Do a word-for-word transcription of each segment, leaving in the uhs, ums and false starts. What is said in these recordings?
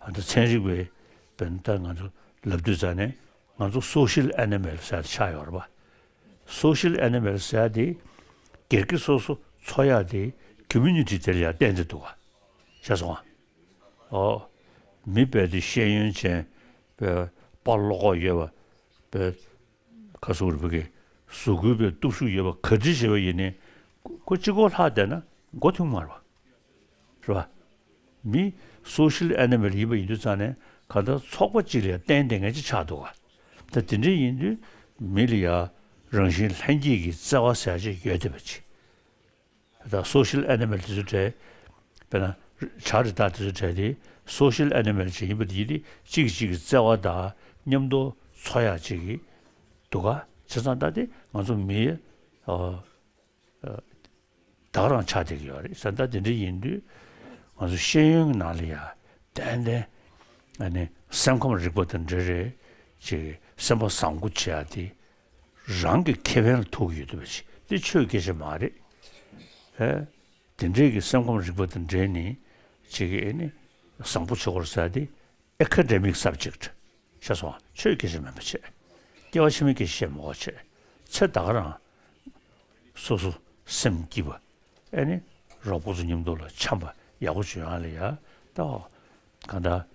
ཨ་ད་ཚན་རིག་པའི་དཔེར་ན་ད་ང་ཚོ་ལབ་དུས་ཙང་ནས་ང་ཚོ་སོ་ཤལ་ཨེ་ནི་མལ་ཟེར་ཡ་དེ་ཆགས་ཡོད་རེད་པ། སོ་ཤལ་ཨེ་ནི་མལ་ཟེར་ཡ་དེ་སྒེར་གྱི་སོ་སོ་འཚོ་ཡ་དེ་ཀོ་མུ་ནི་ཊི་དེ་ལ་ཡང་བརྟེན་ཏེ་འདུག་ག་ཤེས་སོང་ཨ། ཨོ། མི་དཔེ་དེ་ཤེས་ཡོན་ཅན་དཔེ་དཔའ་བློ་ཁོག་ཡོད་པ་དཔེ། ག་སོག་རིག་པ་གི་གཟུགས་སྐུའི་བའི་སྟོབས་ཤུགས་ཡོད་པ་ག་འདྲ་བྱས་པ་ཡིན་ནའི་ཁོ་གཅིག་པོ་ལྷག་བསྡད་ན་མགོ་ཐུག་མ་རེད་པ། རེད་པ། མི་སོ་ཤལ་ཨེ་ནི་མལ་ཡིན་པ་ཡིན་དུས་ཙང་ནས་གང་ལྟར་ཚོགས་པ་གཅིག་ལ་ཡང་བརྟེན་བསྡད་མཁན་ཅིག་ཆགས་འདུག་ག་ད་དེ་འདྲ་ཡིན་དུས་མི་ལ་ཡང་རང་བཞིན་ལྷན་སྐྱེས་ཀྱི་བརྩེ་བ་ཟེར་ཡ་ཅིག་ཡོད་བསྡད་པ་ཅིག་ད་སོ་ཤལ་ཨེ་ནི་མལ་དེ་ཚོ་གྲས། དཔེར་ན། བྱ་རི་དྭགས་དེ་ཚོ་གྲས་དེ་སོ་ཤལ་ཨེ་ནི་མལ་ཅིག་ཡིན་པ་དེ་ཡིན་དེ་གཅིག་གིས་གཅིག་གི་བརྩེ་བ་དང་མཉམ་དུ་འཚོ་ཡག་ཅིག་གི་འདུག་ག་བྱས་ཙང་ད་དེ་ང་ཚོ་མི་ཨ་ཨ་ད་ག་རང་ཆགས་བསྡད་ཀྱི་ཡོད་རེད་ཟེར། ད་དེ་འདྲ་ཡིན་དུས་ང་ཚོ་ཤེས་ཡོན་གྱི་ནང་ལ་ཡ་ཏན་ཏན་ཨ་ནི་སེམས་ཁམས་རིག་པ་དང་འབྲེལ་རེད་ཅིག་སེམས་པ་བཟང་པོ་བྱེད་ཡག་དེ། རང་གི་ཁེ་ཕན་ལ་ཐུག་ཡོད་དུས་པ་ཅིག་དེ་ཆོས་སྐད་ཆ་མ་རེད། ཨེ། དེ་འདྲའི་གི་སེམས་ཁམས་རིག་པ་དང་འབྲེལ་ནས་ཅིག་གི་ཨེ་ནི་བཟང་པོ་བྱེད་དགོས་རེད་ཟེར་དེ་ཨེ་ཀ་ཌེ་མིག་སབ་ཇེག་ཤེས་སོང་ཆོས་སྐད་ཆ་མིན་པ་བྱས། སྐྱེ་བ་ཕྱི་མའི་སྐད་ཆ་བཤད་མ་དགོས་བྱས་ཚེ་ད་ག་རང་སོ་སོ་སེམས་སྐྱིད་པ། ཨེ་ནི་རོགས་པ་ཚོ་མཉམ་དུ་ལ་འཆམ་པ་ཡག་པོ་བྱུང་ཡག་ལ་ཡ་ད་གང་ལྟར་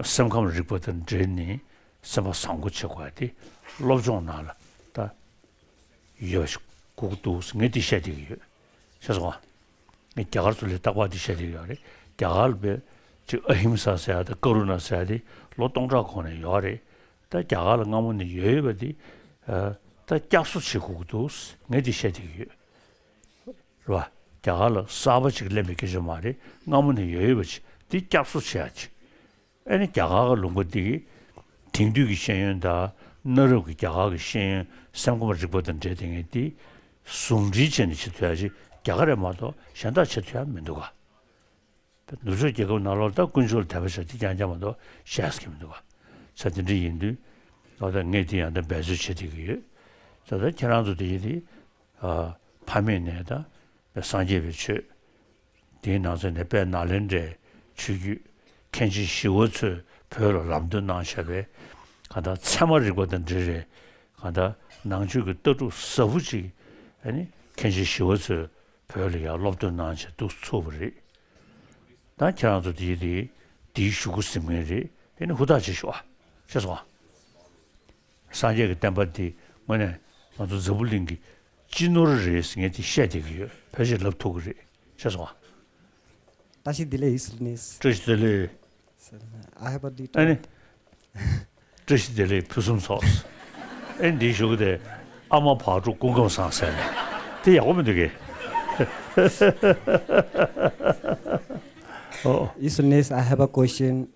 སེམས་ཁམས་རིག་པ་དང་འབྲེལ་ནས་སེམས་པ་བཟང་པོ་བྱེད་དགོས་ཡ་དེ་སློབ་སྦྱོང་ནང་ལ་ད་ཡོད་པ་ཞིག་དགོས་ཀྱི་འདུག་ངས་འདི་བཤད་བསྡད་ཀྱི་ཡོད། ཤེས་སོང་ཨ། ངས་རྒྱ་གར་ཚོ་ལ་རྟག་པར་འདི་བཤད་བསྡད་ཀྱི་ཡོད་རེད། རྒྱ་གར་ལ་དཔེ་ཅིག་ཨ་ཧིམ་ས་ཟེར་ཡ་དང་ཀ་རུ་ན་ཟེར་ཡ་དེ་ལོ་སྟོང་ཕྲག་གོང་ནས་ཡོད་རེད། ད་རྒྱ་གར་ལ་སྔ་མོ་ནས་ཡོད་ཡོད་པ་དེ་ད་བསྐྱར་གསོ་བྱེད་དགོས་ཀྱི་འདུག་ངས་འདི་བཤད་བསྡད་ཀྱི་ཡོད། རེད་བ། རྒྱ་གར་ལ་གསར་པ་ཅིག་ལེན་པའི་སྐད་ཆ་མ་རེད། སྔ་མོ་ནས་ཡོད་ཡོད་པ་ཅིག་འདི་བསྐྱར་གསོ་བྱེད་ཡ་ཅིག་ཨ་ནི་རྒྱ་གར་གྱི་ལུང་པ་འདི་གི་དེང་དུས་ཀྱི་ཤེས་ཡོན་དང་གནའ་རབས་ཀྱི་རྒྱ་གར་གྱི་ཤེས་ཡོན་སེམས་ཁམས་རིག་པ་དང་འབྲེལ་བསྡད་མཁན་འདི་ཟུང་འབྲེལ་བྱས་ནས་བྱེད་ཐུབ་ཡ་ཅིག་རྒྱ་གར་རེད་མ་གཏོགས་གཞན་དག་བྱེད་ཐུབ་ཡ་མི་འདུག་ག་ནུབ་ཕྱོགས་རྒྱལ་ཁབ་ནང་ལོགས་ད་དཀོན་མཆོག་ལ་དད་པ་བྱ་དེ་རྐྱང་རྐྱང་མ་གཏོགས་བཤད་ས་གི་མི་འདུག་ག་ས་དེ་འདྲ་ཡིན་དུས་ཨ་ད་ངས་དེ་ཡང་ད་འབད་རྩོལ་བྱེད་བསྡད་ཀྱི་ཡོད། ད་ལྟ་ཁྱེད་རང་ཚོ་དེ་ཡིན་དེ་ཕ་མེས་ནས་ད་སངས་རྒྱས་པའི་ཆོས། དེའི་ནང་ཚན་ནས་དཔལ་ནཱ་ལེནྡྲའི་ཆོས་བརྒྱུད་མཁན་ཆེན་ཞི་བ་འཚོས་བོད་ལ་ལམ་སྟོན་གནང་བཞག་པའི་གང་ལྟར་ཚད་མ་རིག་པ་དང་འབྲེལ་བའི་གང་ལྟར་ནང་ཆོས་ཀྱི་ལྟ་གྲུབ་ཟབ་པོ་ཅིག་ཨ་ནི་མཁན་ཆེན་ཞི་བ་འཚོས་བོད་ལ་ཡང་སློབ་སྟོན་གནང་བྱས་འདུག་ཚུགས་པ་རེད། ད་ཁྱེད་རང་ཚོ་དེའི་དེའི་དེའི་ཞུ་སྒོ་ཟིན་མཁན་རེད། དེ་ནི་ཧུར་ཐག་བྱེད་ཤོག་ཨ། ཤེས་སོང་ཨ། སངས་རྒྱས་ཀྱི་བསྟན་པ་འདི་དངོས་གནས་ང་ཚོ་འཛམ་བུ་གླིང་གི་སྤྱི་ནོར་རེད་ཟེར་ངས་དེ་བཤད་བསྡད་ཀྱི་ཡོད། ཕལ་ཆེར་ལབ་ཐུབ་ཀྱི་རེད། ཤེས་སོང་ཨ། བཀྲ་ཤིས་བདེ་ལེགས། ཡིད་སུ་ནིས། བཀྲ་ཤིས་བདེ་ལེགས། I have a little ཨ་ནི། བཀྲ་ཤིས་བདེ་ལེགས་ཕུན་སུམ་ཚོགས། ཨེ་འདིའི་གཞུག་དེ་ཨ་མ་བག་དྲོ་སྐུ་ཁམས་བཟང་ཟེར་ནས་དེ་ཡག་པོ་མི་འདུག་གས། ཨོ། Isness, I have a question.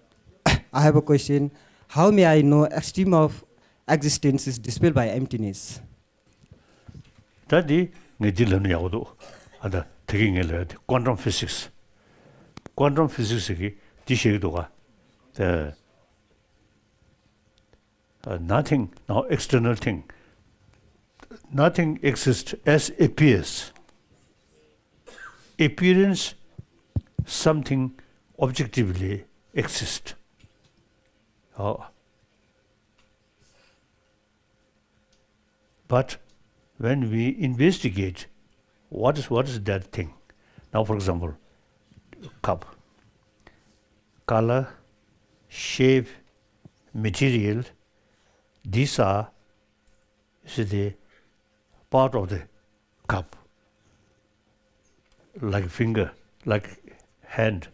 I have a question. How may I know extreme of existence is dispelled by emptiness? ད་འདི་ངས་འདི་ལབ་ན་ཡག་པོ་འདུག་ཨ་ད་དེ་གི་ངས་ལབ་ཡ་དེ་quantum physics། Quantum physics གི་འདི་བཤད་ཀྱི་འདུག་ག་ད། Uh, nothing, no external thing. Nothing exists as appears. Appearance, something objectively exists. Oh. But when we investigate, what is, what is that thing? Now, for example, cup. Color, shape, material, these are, you see, the part of the cup. Like finger, like hand,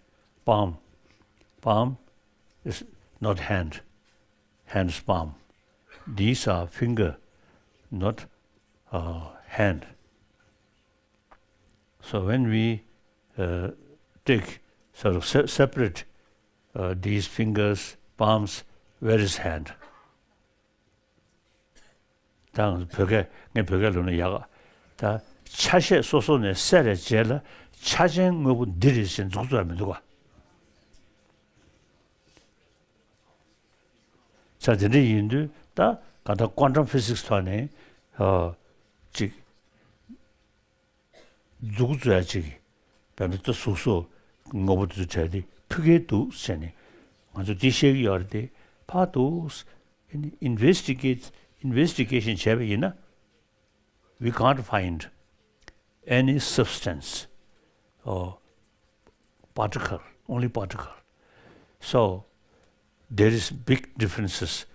palm. Palm is not hand, hand's palm. These are finger, not, uh, hand. So when we, uh, take, sort of se-, separate, uh, these fingers, palms, where is hand? ད་ང་ཚོ་བོད་སྐད། ངས་བོད་སྐད་ལབ་ན་ཡག་ག་ད་ཆ་ཤས་སོ་སོ་ནས་བསལ་བའི་རྗེས་ལ་ཆ་ཅན་དངོས་པོ་འདི་རེད་ཟེར་མཛུབ་བཙུགས་ཡ་མི་འདུག་ག་ས་དེ་འདྲ་ཡིན་དུས་ད་ག་ད་quantum physics ཐོག་ནས་ཨ་ཅིག་མཛུབ་བཙུགས་ཡ་ཅིག་བེམ་པོ་ཏི་གཟུགས་སོགས་ངོ་བོ་དེ་ཚོ་བྲལ་ཏེ་ཕུག་གི་འདུག་ཟེར་ནས་ ང་ཚོ་འདི་བཤད་ཀྱི་ཡོད་རེད་དེ། ཕར་དུ་ཨིན་ཝེ་སི་ཊི་གེ་ཊི་ཨིན་ཝེ་སི་ཊི་གེ་ཤན་བྱས་པ་ཡིན་ན། We can't find any substance or particle, only particle. So there is big differences,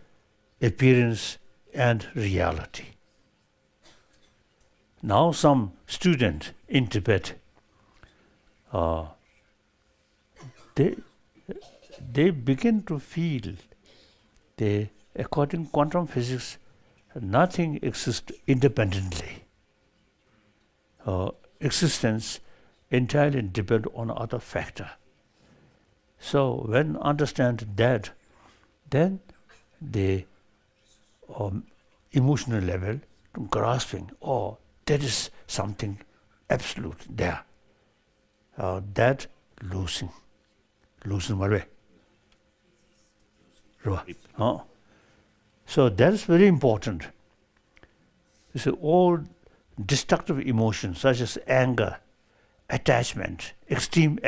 appearance and reality. Now some student in Tibet, uh, they, they begin to feel that according quantum physics, nothing exists independently. Uh, existence entirely depend on other factor. So when understand that, then the um, emotional level, grasping, oh, there is something absolute there. Uh, that losing. Losing མ་རེད། རེད་བ། ཨ། So that's very important. You see, all destructive emotions such as anger, attachment, extreme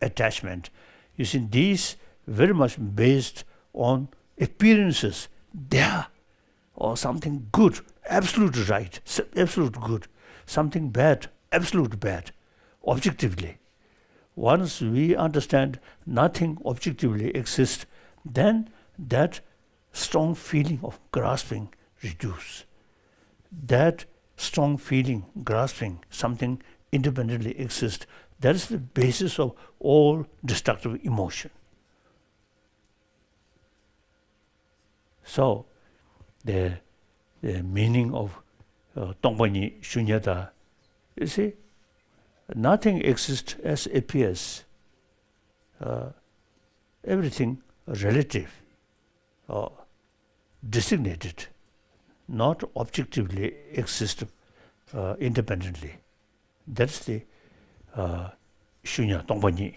attachment, you see, these very much based on appearances. They are or something good, absolute right, s- absolute good, something bad, absolute bad, objectively. Once we understand nothing objectively exists, then that strong feeling of grasping reduce. That strong feeling, grasping something independently exists, that is the basis of all destructive emotion. So, the, the meaning of uh, སྟོང་པ་ཉིད་ཤུན་ཉ་ཏ, you see, nothing exists as appears. Uh, everything relative, uh, designated, not objectively exist uh, independently. That's the uh, ཤུན་ཉ་སྟོང་པ་ཉིད.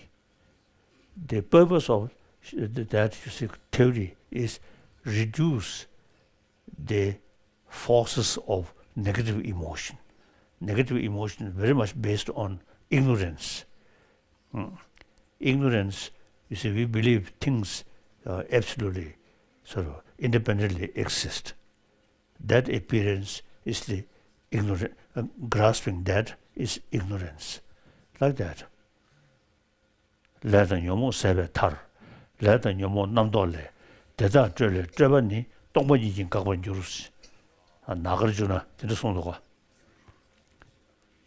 The purpose of that, you see, theory is reduce the forces of negative emotion. Negative emotion very much based on ignorance. Mm. Ignorance, you see, we believe things uh, absolutely, sort of independently exist. That appearance is the ignorant, uh, grasping that is ignorance. Like that. ལས་དང་ཉོན་མོངས་ཟད་པའི་མཐར། ལས་དང་ཉོན་མོངས་རྣམ་རྟོག་ལས། དེ་དག་སྤྲོས་ལས་སྤྲོས་པ་ནི། སྟོང་པ་ཉིད་ཀྱིས་འགག་པར་འགྱུར། ཨ། ན་གར་བསྒྱུར་ན་དེ་འདྲ་གསུངས་འདུག་ག་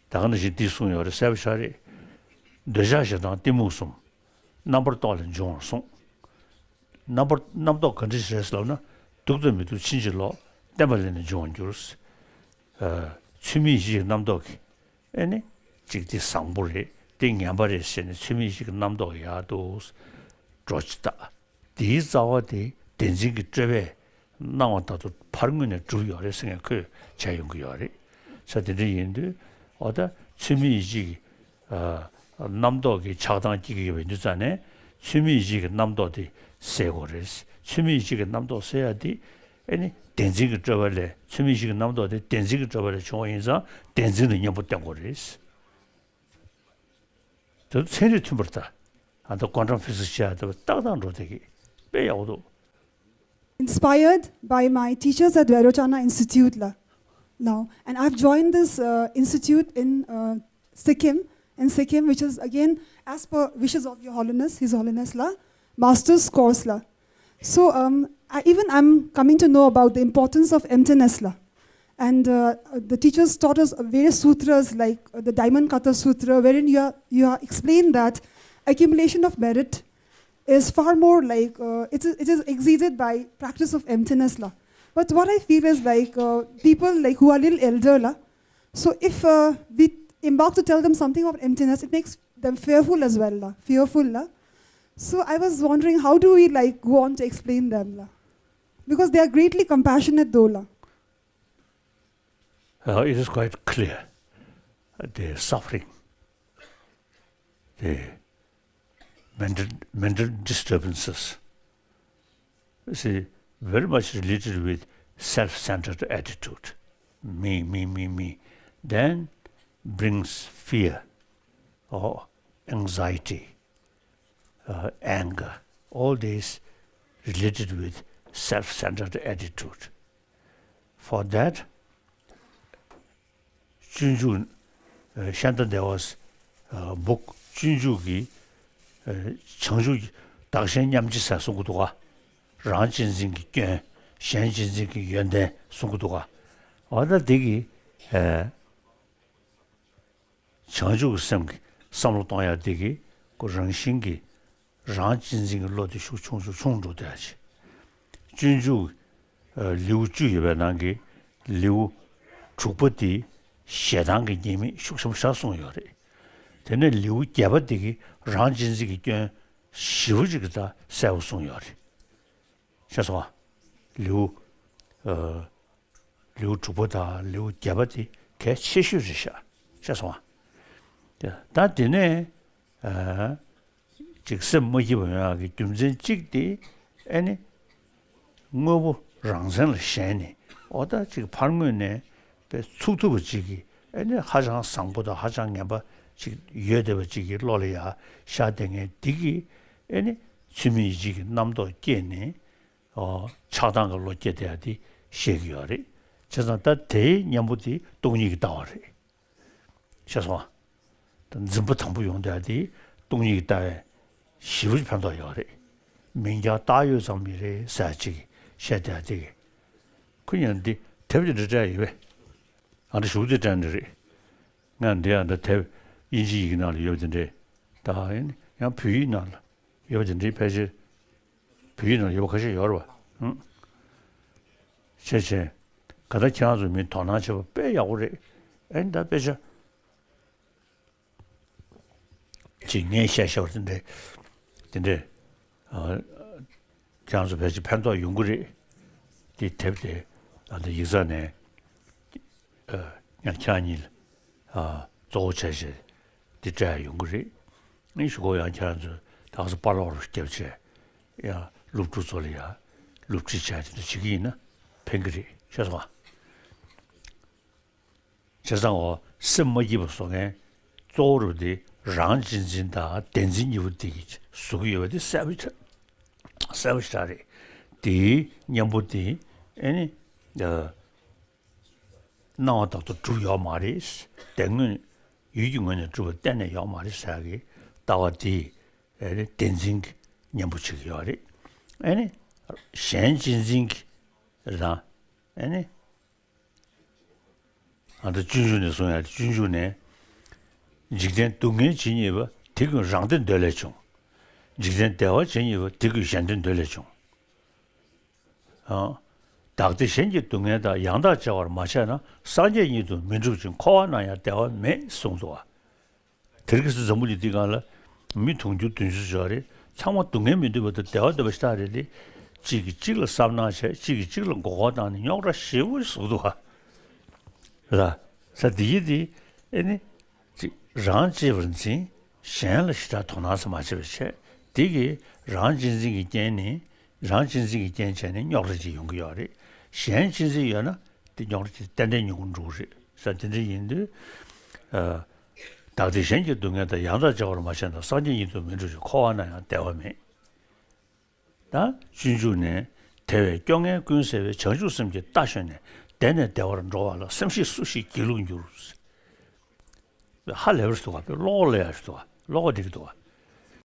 ད་ག་ནང་བཞིན་འདི་གསུངས་ཡོད་རེད། གསལ་པོ་ཤར་རེད། འདོད་ཆགས་ཞེ་སྡང་གཏི་མུག་གསུམ། རྣམ་པར་རྟོག་ལས་འབྱུང་བར་གསུངས། རྣམ་པར་རྣམ་རྟོག་ག་འདྲ་ཞིག་རེད་ཟེར་ལབ་ན། སྡུག་དང་མི་སྡུག་ཕྱིན་ཅི་ལོག་བརྟེན་པ་ལས་ནི་འབྱུང་བར་འགྱུར། ཨ། ཆོས་མིན་ཡིད་ཀྱི་རྣམ་རྟོག་གིས། ཨེ་ནི། གཅིག་དེ་བཟང་པོ་རེད། དེ་ངན་པ་རེད་ཟེར་ནས་ཆོས་མིན་ཡིད་ཀྱི་རྣམ་རྟོག་ཡར་དུ་འགྲོ་ཅི་ལྟ། དེའི་རྩ་བ་དེ་བདེན་འཛིན་གྱི་སྤྲོས་པས་སྣང་བ་ལྟར་དུ་ཕར་ངོས་ནས་གྲུབ་ཡོད་རེད་ཟེར་མཁན་ཁོས་བྱས་ཡོང་གི་ཡོད་རེད། ས་དེ་འདྲ་ཡིན་དུས། འོ་ད་ཆོས་མིན་ཡིད་ཀྱི་ཨ། རྣམ་རྟོག་གི་ཆགས་སྡང་སྐྱེ་གི་ཡོད་པ་ཡིན་དུས་ཙང་ནས། ཆོས་མིན་ཡིད་ཀྱི་རྣམ་རྟོག་དེ་སེལ་དགོས་རེད། ཆོས་མིན་ཡིད་ཀྱི་རྣམ་རྟོག་སེལ་ཡ་དེ། ཨེ་ནི། བདེན་འཛིན་གྱི་སྤྲོས་པ་ལས། ཆོས་མིན་ཡིད་ཀྱི་རྣམ་རྟོག་དེ་བདེན་འཛིན་གྱི་སྤྲོས་པ་ལས་བྱུང་བ་ཡིན་ཙང་། བདེན་འཛིན་དང་མཉམ་པོ་བསྟེན་དགོས་རེད། དེ་ཚན་རིག་མཐུན་པར་ལྟ། ཨ། ད་ཀོན་ཊམ་ཕི་ཟིག་སི་བྱས་ཏེ་ཏག་ཏག་འགྲོ་བསྡད་ཀྱི། དཔེ་ཡག་པོ་འདུག Inspired by my teachers at Vairocana Institute la. Now, and I've joined this uh, institute in uh, Sikkim, in Sikkim, which is again as per wishes of Your Holiness, His Holiness la, master's course la. So um, I, even I'm coming to know about the importance of emptiness la. And uh, the teachers taught us various sutras like uh, the Diamond Cutter Sutra, wherein you are, you are explained that accumulation of merit is far more like uh, it, is, it is exceeded by practice of emptiness la. But what I feel is like uh, people like who are little elder la, so if uh, we embark to tell them something about emptiness, it makes them fearful as well la, fearful la. So I was wondering, how do we like go on to explain them la? Because they are greatly compassionate though la. Uh, it is quite clear. The suffering, the mental, mental disturbances, see, very much related with self-centered attitude. Me, me, me, me. Then brings fear or anxiety, uh, anger. All these related with self-centered attitude. For that, སྤྱོད་འཇུག་ཤཱནྟ་དེ་ཝཱ་book སྤྱོད་འཇུག་གི་བྱང་ཆུབ་བདག་གཞན་མཉམ་བརྗེ་ཟེར་གསུང་གི་འདུག་ག་རང་གཅེས་འཛིན་གྱི་སྐྱོན། གཞན་གཅེས་འཛིན་གྱི་ཡོན་ཏན་གསུང་གི་འདུག་ག་འོ་ད་འདི་གི་བྱང་ཆུབ་ཀྱི་སེམས་ཀྱི་བསམ་བློ་གཏོང་ཡ་འདི་གི་ཁོ་རང་བཞིན་གྱི་རང་གཅེས་འཛིན་གྱི་བློ་དེ་ཤུགས་ཆུང་ཆུང་ཆུང་འགྲོ་བསྡད་ཡ་ཅིག་སྤྱོད་འཇུག་ལེའུ་བཅུ་ཡོད་པའི་ནང་གི་ལེའུ་དྲུག་པ་དེ་ཞེ་སྡང་གི་ཉེས་དམིགས་ཤུགས་ཆེན་པོ་ཞེ་དྲག་གསུངས་ཡོད་རེད། དེ་ནས་ལེའུ་བརྒྱད་པ་དེ་གི་རང་གཅེས་འཛིན་གྱི་སྐྱོན་ཞེ་པོ་ཅིག་གི་ད་གསལ་པོ་གསུངས་ཡོད་རེད། ཤེས་སོང་ང་། ལེའུ་ལེའུ་དྲུག་པ་དང་ལེའུ་བརྒྱད་པ་དེ་གལ་ཆེ་ཤོས་རེད་ཤག་ཤེས་སོང་ང་། ད་དེ་ནས་ཅིག་སེམས་མ་སྐྱིད་པ་ཡོང་ཡག་གི་རྒྱུ་མཚན་གཅིག་དེ་ཨེ་ནི་དངོས་པོ་རང་མཚན་ལ་ཞེན་ནས་འོ་ད་ཅིག་ཕར་ངོས་ནས་དཔེ་ཚུགས་ཐུབ་པ་ཅིག་གིས་ཨེ་ནི་ཧ་ཅང་བཟང་པོ་དང་ཧ་ཅང་ངན་པ་ཅིག་ཡོད་བསྡད་པ་ཅིག་གི་བློ་ལ་ཡ་ཤར་བསྡད་མཁན་འདི་གིས་ཨེ་ནི་ཚུལ་མིན་ཡིད་བྱེད་ཀྱི་རྣམ་རྟོག་སྐྱེས་ནས་ཆགས་སྡང་གི་བློ་སྐྱེས་བསྡད་ཡ་དེ་ཤེས་ཀྱི་ཡོད་རེད། བྱས་ཙང་ད་དེའི་གཉེན་པོ་དེ་སྟོང་ཉིད་ཀྱི་ལྟ་བ་རེད། ཤེས་སོང་ང་། ད་འཛིན་པ་དང་པོ་ཡོང་བསྡད་ཡ་དེ་སྟོང་ཉིད་ཀྱི་ལྟ་བས་ཞེ་པོ་ཅིག་ཕན་ཐོགས་ཡོད་རེད། མིང་རྐྱང་བཏགས་ཡོད་ཙམ་མི་རེད་ཟེར་ཅིག་བཤད་བསྡད་ཡ་དེ་གི་ཁོ་ཡང་འདི་དེབ་དེ་འདྲ་སྤྲད་ཡོད་པས། ཨ་འདྲ་ཞུགས་དེ་སྤྲད་འདྲ་རེད། ང་འདི་ཡང་འདི་དེབ་དབྱིན་ཇི་ཡི་གེ་ནང་ལ་ཡོད་པ་དེ་འདྲས། ད་ཡིན་ཡང་བོད་ཡིག་ནང་ལ་ཡོད་པ་དེ་འདྲས་ཕལ་ཆེར་བོད་ཡིག་ནང་ལ་ཡོད་པ་ཁ་ཤས་ཡོད་རེད་བ། ཨང་། བྱས་བྱས། ག་ད་ཁྱེད་རང་ཚོ་མི་དོ་སྣང་བྱེད་པ་དཔེ་ཡག་པོ་རེད། ཨེ་ད་དཔེ་ཆ། ཅིག་ངས་བཤད་བཤད་པ་དེ་འདྲས། དེ་འདྲས། ཨ། ཁྱེད་རང་ཚོ་ཕལ་ཆེར་ཕན་ཐོགས་ཡོང་གི་རེད། འདི་དེབ་དེ་ཨ་ད་ཡིག་ཚང་ནས་ཨ་ཡང་ཁྱེད་རང་གཉིས་ལ་ཨ་གཙོ་བོ་བྱས་བྱས་འདི་སྤྲད་ཡ་ཡོང་གི་རེད། ཨ་ནི་གཞུག་གུ་ཡང་ཁྱེད་རང་ཚོས་ད་ག་ཚོད་དཔར་ཀློག་རུ་བརྒྱབ་བྱས་ཡང་སློབ་ཕྲུག་ཚོ་ལ་ཡང་སློབ་ཁྲིད་བྱས་དེ་འདྲ་བྱེད་ཀྱི་ཡིན་ན་ཕན་གི་རེད། ཤེས་སོང་ང་། བྱས་ཙང་འོ་སེམས་མ་སྐྱིད་པ་བཟོ་མཁན་གཙོ་བོ་རུ་དེ་རང་གཅེས་འཛིན་དང་བདེན་འཛིན་གཉིས་པོ་དེ་གིས་བཟོ་གི་ཡོད་པ་དེ་གསལ་པོ་ཆགས་གསལ་པོ་ཆགས་རེད། དེའི་གཉེན་པོ་དེ་ཨེ་ནི་ཨ་སྣང་བ་དག་ཏུ་གྲུབ་ཡོད་མ་རེད། དེ་དངོས་ཡུལ་གྱི་ངོས་ནས་གྲུབ་པ་གཏན་ནས་ཡོད་མ་རེད་ཟེར་གི་ལྟ་བ་དེ་ཨེ་ནི་བདེན་འཛིན་གྱི་གཉེན་པོ་བྱེད་ཀྱི་ཡོད་རེད། ཨེ་ནི་གཞན་གཅེས་འཛིན་གྱི་རེད་དང་ཨེ་ནི། ཨ་ད་སྤྱོད་འཇུག་ནས་གསུང་ཡ་སྤྱོད་འཇུག་ནས། འཇིག་རྟེན་སྡུག་བསྔལ་ཇི་སྙེད་པ། དེ་ཀུན་རང་བདེ་འདོད་ལས་བྱུང་། འཇིག་རྟེན་བདེ་བ་ཇི་སྙེད་པ། དེ་ཀུན་གཞན་བདེ་འདོད་ལས་བྱུང་། ཨ། བདག་བདེ་གཞན་གྱི་སྡུག་བསྔལ་དག །ཡང་དག་བརྗེ་བར་མ་བྱས་ན། སངས་རྒྱས་ཉིད་དུ་མི་འགྲུབ་ཅིང་། །འཁོར་བ་ན་ཡང་བདེ་བ་མེད། གསུངས་འདུག་བ། དེ་རིང་ཁ་སང་འཛམ་བུ་གླིང་འདི་སྒང་ལ་མི་དུང་ཕྱུར་བདུན་ཅུ་ཙམ་ཡོད་རེད། ཚང་མ་སྡུག་བསྔལ་མི་འདོད་པ་དང་བདེ་བ་འདོད་པ་ཞེ་དྲག་རེད་དེ། གཅིག་གིས་གཅིག་ལ་བསམ་སྣང་བྱས། གཅིག་གིས་གཅིག་ལ་མགོ་སྐོར་བཏང་ནས་རྙོག་དྲ་ཞེ་པོ་བཟོ་འདུག་ག་ལ། ས་འདི་ཡི་དེ་ཨེ་ནི་གཅིག་རང་གཅེས་པར་འཛིན། གཞན་ལ་ཞེ་དྲག་དོ་སྣང་ཟེར་མ་བྱེད་པ་བྱས། འདི་གིས་རང་གཅེས་འཛིན་གྱི་རྐྱེན་ནི། རང་གཅེས་འཛིན་གྱི་རྐྱེན་བྱས་ནས་རྙོག་དྲ་ཅིག་ཡོང་གི་ཡོད་རེད། གཞན་གཅེས་འཛིན་ཡོད་ན་དེ་རྙོག་དྲ་ཅིག་ཏན་ཏན་ཉུང་ངུ་འགྲོ་གི་རེད། ས་དེ་འདྲ་ཡིན་དུས། ཨ། བདག་བདེ་གཞན་གྱི་སྡུག་བསྔལ་དག །ཡང་དག་བརྗེ་བར་མ་བྱས་ན། སངས་རྒྱས་ཉིད་དུ་མི་འགྲུབ་ཅིང་། །འཁོར་བ་ན་ཡང་བདེ་བ་མེད། ད་སྤྱོད་འཇུག་ནས་དེ་བས་སྐྱོ་ངལ་ཀུན་སེལ་བའི། བྱང་ཆུབ་སེམས་ཀྱི་རྟ་ཞོན་ནས། བདེ་ནས་བདེ་བར་འགྲོ་བ་ལ། སེམས་ཤེས་སུ་ཞིག་སྒྱིད་ལུག་འགྱུར། ཧ་ལས་པ་ཞིག་འདུག་ག་ཀློག་ལ་ཡག་ཞིག་འདུག་ག་ཀློག་འགྲིག་གི་འདུག་ག